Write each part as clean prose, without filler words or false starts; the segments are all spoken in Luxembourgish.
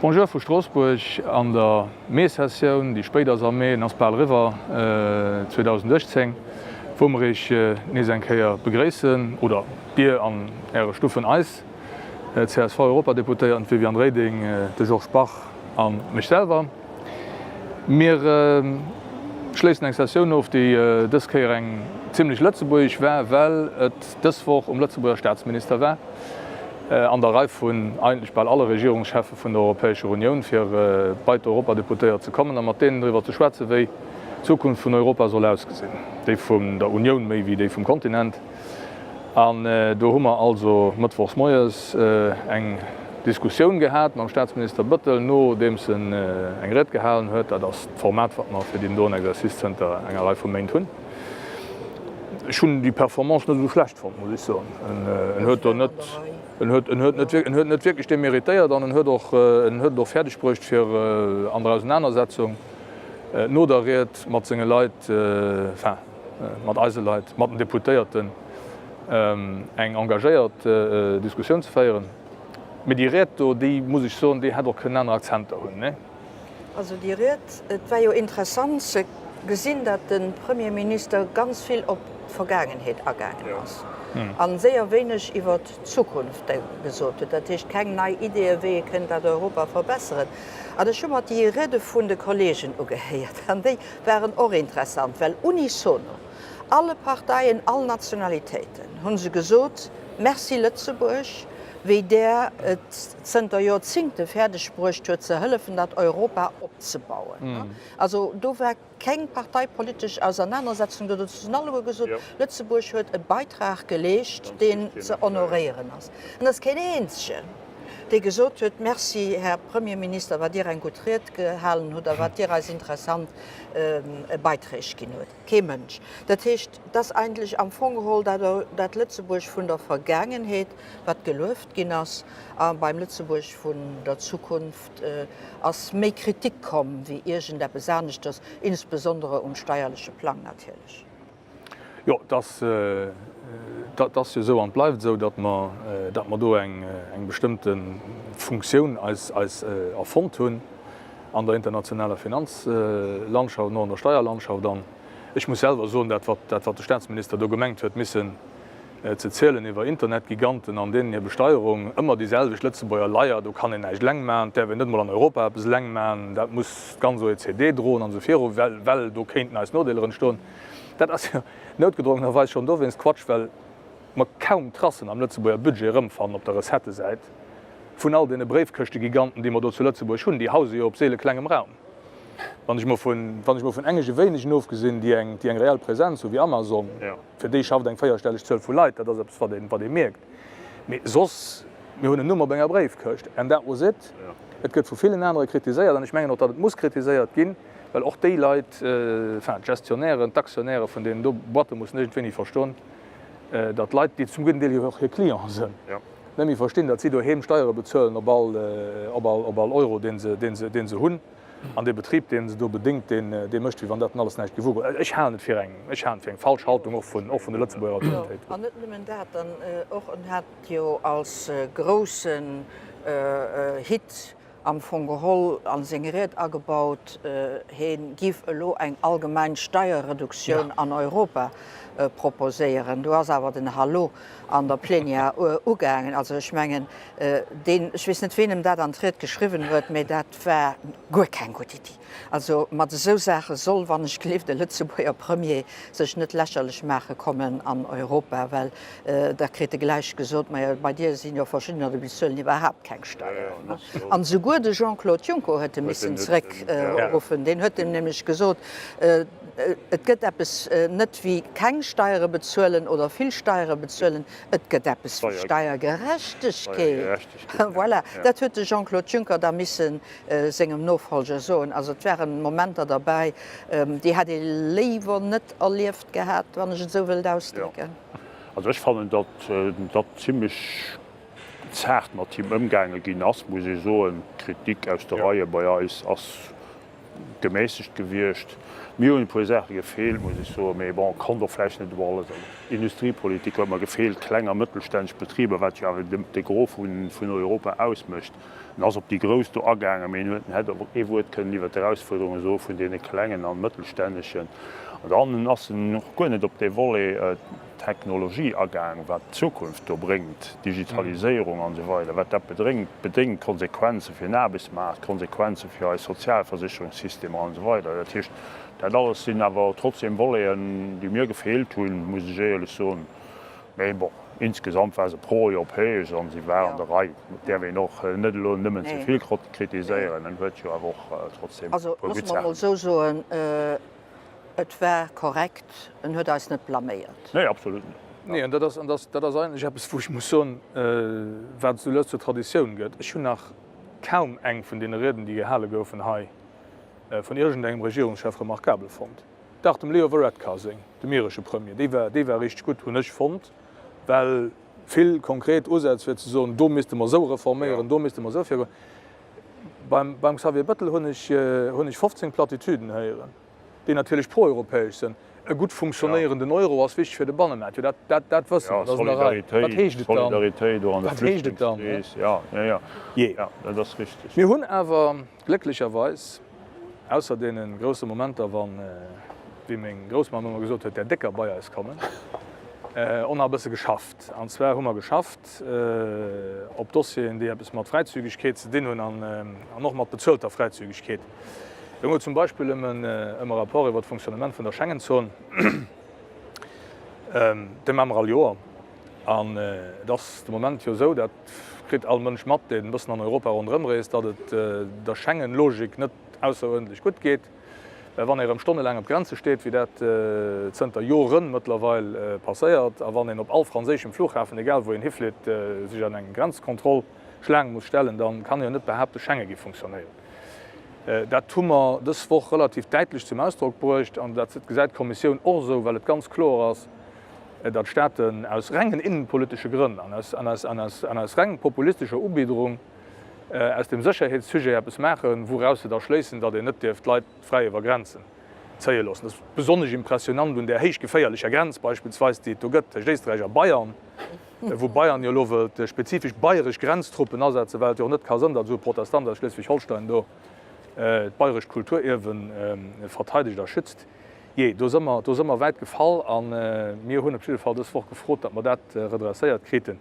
Bonjour vu Stroossbuerg an der Mee-Sessioun, déi spéit ass am Mee, en ass bal eriwwer, 2018, wou mer Iech nees eng Kéier begréissen, oder Dir an Äre Stuffen eis, d'CSV-Europadeputéierten, d'Viviane Reding, de Georges Bach a mech selwer. Mir schléissen eng Sessioun of, déi dës Kéier eng zimlech lëtzebuergesch war, well et dës Woch um Lëtzebuerger Staatsminister war, an der Rei vun eigentlech bal alle Regierungscheffe vun der Europäescher Unioun, fir bei d'Europadeputéiert ze kommen a mat deenen driwwer ze schwätzen, wéi d'Zukunft vun Europa soll ausgesinn, déi vun der Unioun méi wéi déi vum Kontinent. An do hu mer also mëttwochs moies eng Diskussioun gehat mam Staatsminister Bëttel, nodeems en eng Ried gehalen huet. Dat ass d'Format, wat mer fir deen doen Exercice zënter enger Rei vu Méint hunn. Ech hunn déi Performance net esou schlecht fonnt, muss ech soen. En huet do net, en huet, en huet net, en huet net wierklech deméritéiert an en huet och, en huet et och fäerdeg bruecht, fir an der Ausenanersetzung no der Ried mat senge Leit, enfin mat eise Leit, mat den Deputéierten, eng engagéiert Diskussioun ze féieren. Mee déi Ried do, déi, muss ech soen, déi hätt och kënnen aner Akzenter hunn, nee? Also déi Ried, et war jo interessant ze gesinn, datt de Premier Minister ganz vill op d'Vergaangenheet agaangen ass a séier wéineg iwwert d'Zukunft gesot huet. Dat heescht keng nei Ideeë wéi ee kënnt dat Europa verbesseren. An ech hu mer déi Riede vun de Kollegen ugehéiert an déi waren och interessant, well unisono, alle Parteien, all Nationalitéiten, hu se gesot, Merci Lëtzebuerg, wéi Der et zënter Joerzingte fäerdeg bruecht huet ze hëllefen dat Europa opzebauen. Also do war keng parteipolitesch Ausernanersetzung do, do hunn alleguer gesot, Lëtzebuerg huet e Beitrag geleescht, deen ze honoréieren ass. An et ass keen eenzegen, dee gesot huet, Merci, Här Premierminister, wat Dir eng gutt Ried gehalen hutt a wat Dir eis interessant Beiträg ginn huet. Kee Mënsch. Dat heescht, et ass eigentlech am Fong geholl dat, dat Lëtzebuerg vun der Vergaangenheet, wat gelueft ginn ass, a beim Lëtzebuerg vun der Zukunft ass méi Kritik komm wéi iergendeppes aneschters, insbesondere um steierleche Plang natierlech. Jo, et ass, dat ass jo esou an et bleift esou, datt mer, datt mer do eng, eng bestëmmte Funktioun eis, eis erfonnt hunn. an der internationaler Finanzlandschaft an och an der Steierlandschaft. An ech muss selwer soen, dat wat dat wat de Staatsminister do gemengt huet missen ze zielen iwwer Internetgiganten an deenen hir Besteierung, ëmmer déi selwecht Lëtzebuerger Leier, do kann een näischt eleng maachen, et däerf een net emol an Europa eppes eleng maachen, dat muss d'ganz OECD droen an esou viru, well well do kéinten eis Nodeeler entstoen. Dat ass jo noutgedrongenerweis schonn dowéinst Quatsch, well mer kaum Tracen am Lëtzebuerger Budget erëmfannen op der Recettesäit. Vun all deene Bréifkëschtegiganten, déi mer do zu Lëtzebuerg hunn, déi hause jo op seele klengem Raum. Wann ech mol vun, wann ech mol vun engege wéinegen ofgesinn, déi eng, déi eng reell Präsenz hu wéi Amazon, fir déi schafft eng véierstelleg Zuel vu Leit, dat ass eppes, wat een, wat ee mierkt. Mee soss, mir hunn en Numm op enger Bréifkëscht and that was it. Et gëtt vu villen anere kritiséiert an ech mengen och, datt et muss kritiséiert ginn, well och déi Leit, enfin d'Gestionnairen, d'Actionnairë vun deenen do Boîte mussen iergendwéini verstoen, datt Leit, déi zum gudden Deel jo och hir Clienten sënn, net méi verstinn, datt si doheem Steiere bezuelen op all, op all, op all Euro, deen se, deen se, deen se hunn. An dee Betrib, dee se do bedéngt, deen, dee mécht, wéi wann dat alles näischt gewuer gouf. Ech halen et fir eng, ech halen et fir eng falsch Haltung och vun, och vun de Lëtzebuerger Autoritéiten. Jo, an net nëmmen dat, dann och, en hat jo als groussen Hit am Fong geholl a seng Ried agebaut, hie giff elo eng allgemeng Steierreduktioun an Europa proposéieren. Do ass awer den Hallo an der Plenière ugaangen. Also ech mengen, deen, ech weess net ween em dat an d'Ried geschriwwen huet, mä dat war guer keng gutt Iddi. Also mat esou Saache soll, wann ech gleeft, e Lëtzebuerger Premier sech net lächerlech maache kommen an Europa, well da kritt e gläich gesot, Majo, bei dir sinn jo verschiddener, déi bezuelen iwwerhaapt keng Steieren. An esouguer de Jean-Claude Juncker huet e missen zeréckruffen. Deen huet em nämlech gesot, Et gëtt eppes net wéi keng Steiere bezuelen oder vill Steiere bezuelen, et gëtt eppes wéi Steiergerechtegkeet. Voilà, dat huet de Jean-Claude Juncker da missen sengem Nofolger soen. Also et waren Momenter derbäi, déi hätt ee léiwer net erlieft gehat, wann ech et esou wëllt ausdrécken. Also ech fannen, datt dat zimlech zaart mat him ëmgaange ginn ass, muss ech soen. D'Kritik aus de Reie bei eis ass gemässegt gewiescht. Mir hunn e puer Saache gefeelt, muss ech soen, mee bon, konnt och vläicht net iwwer alles. Also Industriepolitik huet mer gefeelt, kleng a mëttelstänneg Betriber, wat jo awer de Gros vun Europa ausmécht. En ass op déi Grouss do agaangen, mee en huet, en hätt och ee Wuert kënnen iwwert d'Erausfuerderunge soe vun deene Klengen an Mëttelstännegen. An dann ass en och guer net op dee Volet Technologie agaang, wat d'Zukunft do bréngt, Digitaliséierung an esou weider, wat dat bedréngt, bedéngt, Konsequenze fir den Aarbechtsmaart, Konsequenze fir eis Sozialversicherungssystemer an esou weider. Dat heescht, dat alles sinn awer trotzdem Voleten, déi mir gefeelt hunn, muss ech éierlech soen. Mee bon, insgesamt war se pro-europäesch an si war an der Rei. Et däerf een och net elo nëmmen ze vill kritiséieren, en huet jo awer och trotzdem e Also puer loosse gutt mer emol Saachen. esou soen, et war korrekt, en huet eis net blaméiert. Nee, absolut net. Nee, an dat ass, an dat ass eigentlech eppes, wou ech muss soen, wat esou lues zur Traditioun gëtt. Ech hunn nach kaum eng vun deene Rieden, déi gehale goufen hei, vun iergendengem Regierungschef remarkabel fonnt. Dach, dem Leo Varadkar seng, dem iresche Premier, déi war, déi war richteg gutt, hunn ech fonnt, well vill konkret Usätz fir ze soen, do misste mer esou reforméieren, do misste mer esou virgoen. Beim, beim Xavier Bettel hunn ech, hunn ech 15 Platitüden héieren, déi natierlech proeuropäesch sinn. E gutt funktionéierenden Euro ass wichteg fir de Bannemaart. Jo, dat, dat, dat wësse mer, dat ass an der Rei. Wat heescht et dann? Wat heescht et dann? Jee. Mir hunn awer glécklecherweis, Ausser deene grousse Momenter, wann, wéi meng Groussmamm ëmmer gesot huet, där Décker bei eis kommen, och nach e bësse geschafft. An zwar hu mer geschafft op Dossieren, déi eppes mat Fräizügegkeet ze dinn hunn an och mat bezuelter Fräizügegkeet. Do goung et zum Beispill ëm e Rapport iwwer d'Fonctionnement vun der Schengen-Zon. Dee maache mer all Joer. An et ass de Moment jo esou, dat kritt all Mënsch mat, deen e bëssen an Europa ronderëm reest, datt et der Schengen-Logik net ausseruerdentlech gutt geet. Well wann ee erëm stonnelaang op Grenze steet, wéi dat zënter Joren mëttlerweil passéiert, a wann een op all franséischem Flughafen, egal wou een hiflitt, sech an eng Grenzkontrollschlaang muss stellen, da kann ee jo net behaapten, Schengen géif funktionéieren. Dat hu mer dës Woch relativ däitlech zum Ausdrock bruecht an dat gesäit d'Kommissioun och esou, well et ganz kloer ass, datt Staaten aus rengen innenpolitesche Grënn an aus reng populistescher Ubiederung aus dem Sécherheetssujet eppes maachen, wouraus se da schléissen, datt een net dierf d'Leit fräi iwwer Grenzen zéie loossen. Dat ass besonnesch impressionant un där héich geféierlecher Grenz beispillsweis, déi et do gëtt tëscht Éisträich a Bayern, wou Bayern jo elo wëllt spezifesch bayresch Grenztruppen asetzen, well et jo och net ka sënn, datt esou e Protestant aus Schleswig-Holstein do d'bayrescht Kulturierwe verteidegt a schützt. Jee, do si mer, do si mer wäit gefall a mir hunn op jidde Fall dës Woch gefrot, datt mer dat redresséiert kriten.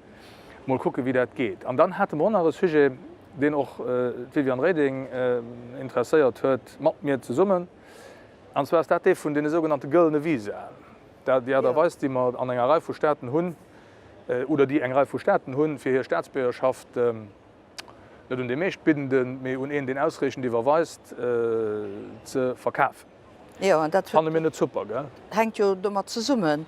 Mol kucken, wéi dat geet. An dann hate mer och nach e Sujet, deen och d'Viviane Reding interesséiert huet, mat mir zesummen, an zwar ass dat dee vun deene sougenannte gëllene Visaen, dat déi Aart a Weis, déi mer an enger Rei vu Staaten hunn, oder déi eng Rei vu Staaten hunn, fir hir Staatsbiergerschaft, net un dee meeschtbiddenden, mee un een, deen ausreechend iwwerweist, ze verkafen. Jo, an dat Fanne mir net super, gell? hänkt jo domat zesummen,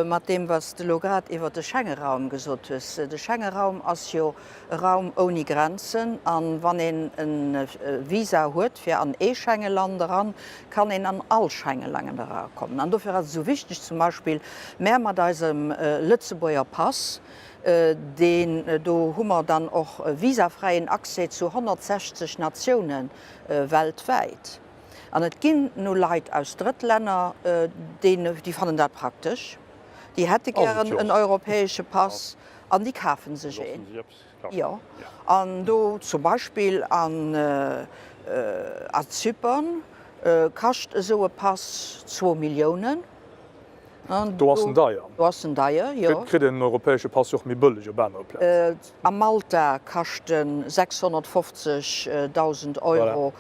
mat deem, wat s de elo grad iwwert de Schengeraum gesot hues. De Schengeraum ass jo e Raum ouni Grenzen. A wann een e Visa huet fir an ee Schengeland eran, kann een an all Schengeland erakommen. An dofir ass et esou wichteg, zum Beispill mär mat eisem Lëtzebuerger Pass, Deen do hu mer dann och visafräien Accès zu 160 Natioune weltwäit. An et ginn nu Leit aus Drëttlänner, déi fannen dat praktesch, déi hätte gären en europäesche Pass an déi kafe sech een. Jo, an do zum Beispill an a Zypern kascht esou e Pass zwou Milliounen. Do ass en deier. Do ass en deier, jo. Kritt een en europäesche Pass jo och méi bëlleg op anere Plazen. A Malta kascht en 650.000 Euro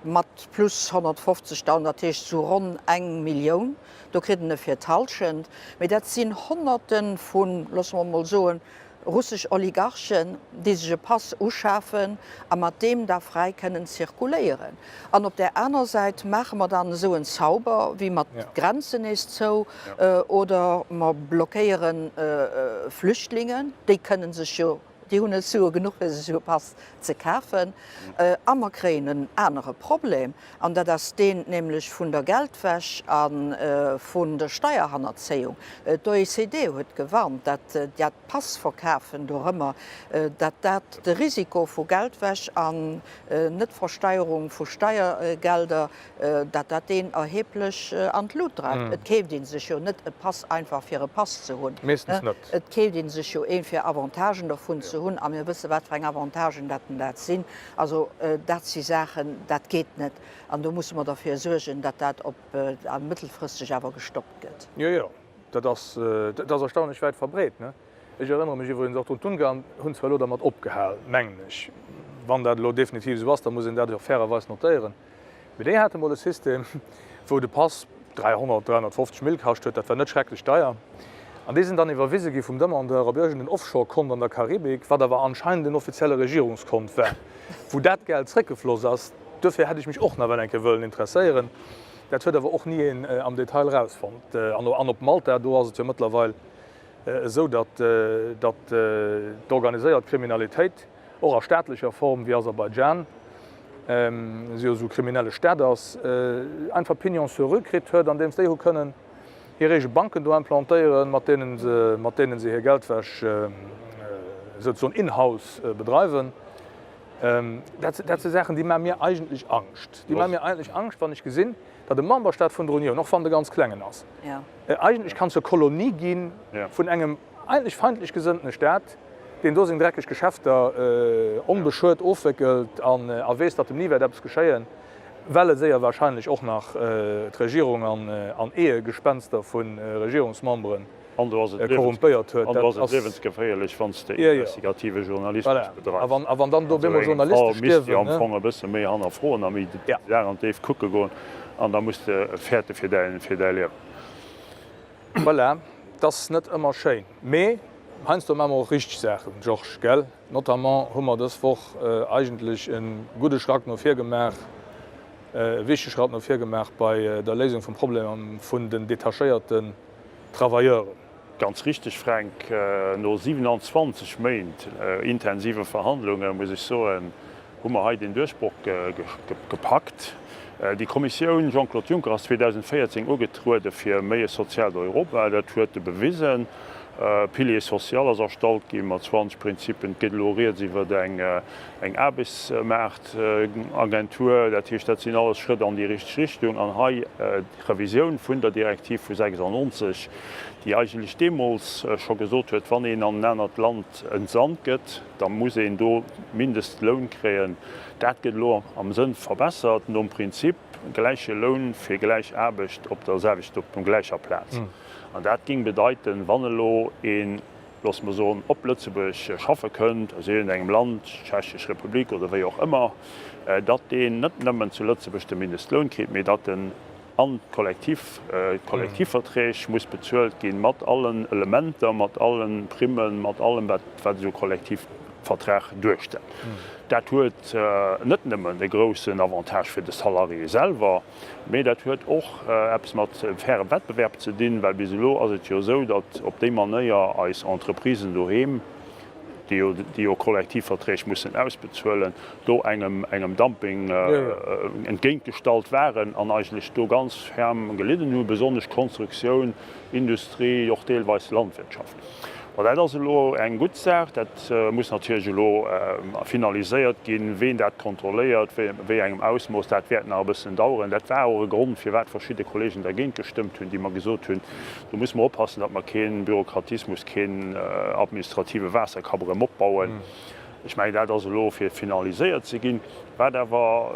mat plus 150.000, dat heescht sou ronn eng Millioun. Do kritt en e fir d'Hallschent. Mee dat sinn Honnerte vu, loosse mer emol soen, Russesch Oligarchen, déi sech e Pass uschafen a mat deem da fräi kënnen zirkuléieren. An op där aner Säit maache mer dann esou en Zauber wéi mat d'Grenzen nees zou oder mer blockéiere Flüchtlingen, déi kënnen sech jo, déi hunn net Sue genuch fir sech esou e Pass ze kafen. A mer kréien en anere Problem, an dat ass deen nämlech vun der Geldwäsch a vun der Steierhannerzéiung. D'OECD huet gewarnt, dat dat Passverkafen dorëmmer, dat dat de Risiko vu Geldwäsch an Netversteierung vu Steiergelder, dat dat deen erheblech an d'Lut dreift. Et keeft ee sech jo net e Pass einfach fir e Pass ze hunn. Meeschtens net. Et keeft ee sech jo een fir Avantagen dervun ze hunn. hunn a mir wësse wat fir eng Avantagen dat en dat sinn. Also dat si Saachen, dat geet net an do musse mer derfir suergen, datt dat op a mëttelfristeg awer gestoppt gëtt. Jo, jo, dat ass, dat ass erstaunlech wäit verbreet, ne? Ech erënnere mech iwwregens och drun, d'Ungarn hunn zwar elo dermat opgehal, mengen ech, wann dat elo definitiv esou ass, da muss een dat och fairerweis notéieren, mee déi hate mol e System, wou de Pass 300, 350 Mille kascht huet, dat war net schrecklech deier, an déi sinn dann iwwerwise gi vum Demandeur op iergend en Offshore-Kont an der Karibik, wat awer anscheinend en offizielle Regierungskont war, wou dat Geld zréckgefloss ass. Duerfir hätt ech mech och nawell eng Kéier wëllen interesséieren. Dat huet awer och ni een am Detail erausfonnt. An op Malta, do ass et jo mëttlerweil esou, datt d'organiséiert Kriminalitéit och a staatlecher Form, wéi Aserbaidschan se jo esou kriminelle Staat ass, einfach Pignon sur rue kritt huet, andeems déi hu kënnen hir eege Banken do implantéieren, mat deenen se, mat deenen se hir Geldwäsch souzesoen in-house bedreiwen. Dat, dat si Saachen, déi maache mir eigentlech Angscht. Déi maache mir eigentlech Angscht, wann ech gesinn, datt e Memberstaat vun der Unioun, och wann e ganz klengen ass, eigentlech kann zur Kolonie gi vun engem eigentlech feindlech gesënnene Staat, deen do seng dreckeg Geschäfter onbeschuet ofwéckelt a weess, datt em ni wäert eppes geschéien, well e séier wahrscheinlech och nach d'Regierung an Ehegespenster vu Regierungsmemberen korrumpéiert huet. An do ass et liewensgeféierlech, wann s de investigative Journalismus bedreifs. A wann dann do op eemol Journaliste stierwen. Misst de am Fong e bësse méi hannerfroen a méi déi Saach an d'Déift kucke goen an da muss de fäerte fir däi Liewen. Voilà, 't ass net ëmmer schéin, mee heiansdo maache mer och richteg Saachen, Georges, gell? Notamment hu mer dës Woch eigentlech e gudde Schrack no vir gemaach, e wichtege Schratt no vir gemaach bei der Léisung vum Problem vun den detachéierten Travailleuren. Ganz richteg, Fränk. No 27 Méint intensive Verhandlunge muss ech soen, hu mer hei deen Duerchbroch gepackt. Déi Kommissioun Jean-Claude Juncker ass 2014 ugetruede fir méi e soziaalt Europa. Dat huet e bewisen. Pilier social ass erstallt gi mat 20 Prinzippen. Et geet elo rieds iwwer eng Aarbechtsmaartagentur. Dat heescht, dat sinn alles Schrëtt an déi richteg Richtung. An hei d'Revisioun vun der Direktiv vu 96, déi eigentlech deemools scho gesot huet, wann een an en anert Land entsandt gëtt, da muss een do Mindestloun kréien. Dat gëtt elo am Sënn verbessert nom Prinzip gläiche Loun fir gläich Aarbecht op der selwechter, op der gläicher Plaz. An dat géing bedeiten, wann elo een, loosse mer soen, op Lëtzebuerg schaffe kënnt, aus iergendengem Land, Tschechesch Republik oder wéi och ëmmer, datt deen net nëmmen zu Lëtzebuerg de Mindestloun kritt, mee datt en An d'Kollektivverträg muss bezuelt ginn, mat allen Elementer, mat allen Primmen, mat allem, wat esou e Kollektivvertrag duerstellt. Dat huet net nëmmen e groussen Avantage fir de Salarié selwer, mee dat huet och eppes mat fairem Wettbewerb ze dinn, well bis elo ass et jo esou, datt op déi Manéier eis Entreprisen doheem, déi jo déi jo Kollektivverträg mussen ausbezuelen, do engem engem Dumping entgéintgestallt waren an eigentlech do ganz ferm gelidden hunn, besonnesch Konstruktioun, Industrie, och deelweis Landwirtschaft. Bon, dat ass elo eng gutt Saach. Dat muss natierlech elo finaliséiert ginn, ween dat kontrolléiert, wéi engem Ausmooss, dat wäert nach e bëssen daueren. Dat war och e Grond, firwat verschidde Kollegen dergéint gestëmmt hunn, déi mer gesot hunn, Do musse mer oppassen, datt mer kee Bürokratismus, keen administrative Waasserkapp erëm opbauen. Ech mengen, dat ass elo fir finaliséiert ze ginn. Wat awer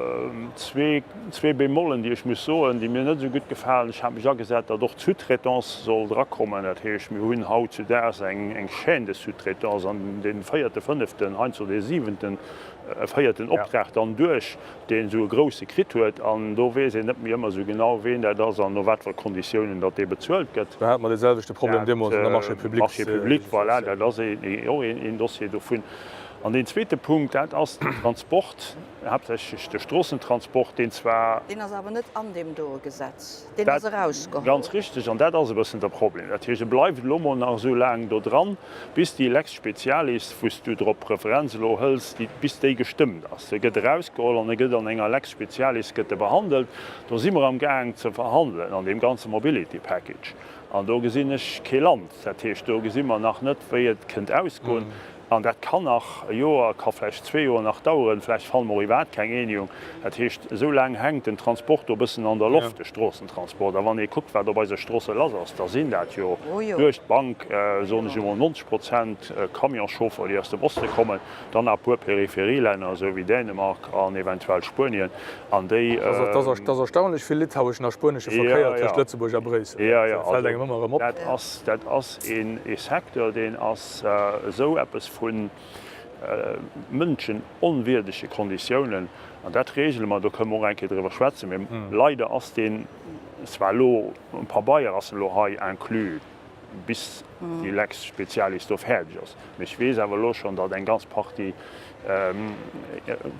zwee Bémollen, déi ech muss soen, déi mir net esou gutt gefalen, Ech hat mech agesat, datt och d'Sous-traitance soll drakommen. Dat heescht, mir hunn hautzudaags eng Chaîne de sous-traitance an dee véierte, fënneften, heiansdo dee siwenten, féiert den Optrag dann duerch. deen esou e grousse kritt huet, an do weess een net méi ëmmer esou genau, ween dat ass an no wat fir Konditiounen datt dee bezuelt gëtt. Do hate mer dee selwechte Problem deemools an der Marchés publics. Marchés publics, voilà, dat ass och een Dossier dovun. An deen zweete Punkt, dat ass den Transport, haaptsächlech de Stroossentransport, deen zwar. Deen ass awer net an deem doe Gesetz, deen ass erausgeholl. Ganz richtig, an dat ass e bëssen de Problem. Dat heescht, e bleift elo mol nach esou laang do dran, bis déi Lex specialis, wou s du drop Referenz elo hëls, déi, bis déi gestëmmt ass. E gëtt erausgeholl an e gëtt an enger Lex specialis gëtt e behandelt. Do si mer amgaang ze verhandelen an deem ganze Mobility Package. An do gesinn ech kee Land. Dat heescht, do gesi mer nach net, wéi et kënnt ausgoen. An dat kann nach e Joer, ka vläicht zwee Joer nach daueren, vläicht fanne mer och iwwerhaapt keng Eenegung. Dat heescht, esou laang hänkt den Transport do e bëssen an der Loft, de Stroossentransport. A wann ee kuckt, wat op eise Stroosse lass ass, da sinn dat jo duerch d'Bank, soen ech emol, 90 Prozent Camionschauffer, déi aus dem Oste kommen, dann nach e puer Peripherielänner, esou wéi Dänemark an eventuell Spuenien. An déi. Dat ass erstaunlech vill litaueschen a spuenesche Verkéier tëscht Lëtzebuerg a Bréissel. Dat fält engem ëmmer erëm op. Dat ass ee Secteur, deen ass. Esou eppes vu mënschenonwierdege Konditiounen, an dat regele mer, do kënne mer och eng Kéier driwwer schwätzen, mee leider ass deen zwar elo um Pabeier ass en elo hei inclus, bis déi Lex specialis do fäerdeg ass, mee ech weess awer elo schonn, datt eng ganz Partie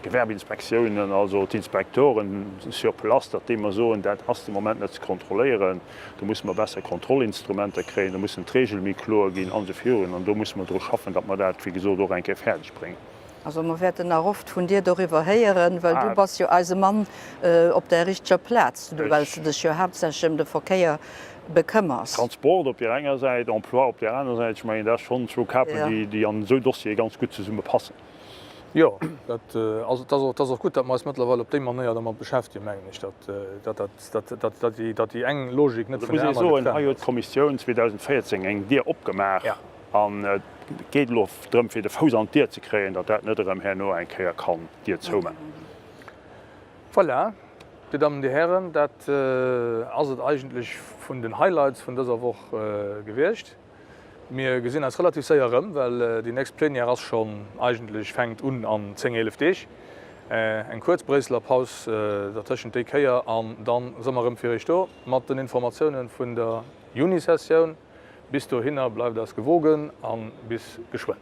Gewerbeinspektiounen, also d'Inspektoren sur place, datt déi mer soen, dat ass de Moment net ze kontrolléieren. Do musse mer besser Kontrollinstrumenter kréien, do mussen d'Regele méi kloer ginn an esou virun. An do musse mer dru schaffen, datt mer dat, wéi gesot, och eng Kéier fäerdeg bréngen. Also mer wäerten nach oft vun dir doriwwer héieren, well du bass jo eise Mann op der richteger Plaz, well s de dech jo haaptsächlech ëm de Verkéier bekëmmers. Transport op där enger Säit, Emploi op där aner Säit, ech mengen, dat ass schonn zwou Kapen, déi an esou Dossiere ganz gutt zesumme passen. Jo, dat ass, et ass och gutt, datt mer eis mëttlerweil op déi Manéier dermat beschäftegen, mengen ech, datt datt déi eng Logik net vun der aner getrennt ass. Da muss ee soen, hei huet d'Kommissioun 2014 eng Dier opgemaach an et geet elo drëm, fir de Fouss an d'Dier ze kréien, datt dat net erëm herno eng Kéier kann d'Dier zoumaachen. Voilà, Dir Dammen, Dir Hären, dat ass et eigentlech vun den Highlights vun dëser Woch gewiescht. Mir gesinn eis relativ séier erëm, well déi nächst Plenière ass schonn eigentlech, fänkt un an 10, 11 Deeg. Eng kuerz Bréisseler Paus dertëschent déi Kéier an dann si mer erëm fir Iech do mat den Informatiounen vun der Junisessioun. Bis dohinner bleift eis gewogen a bis geschwënn.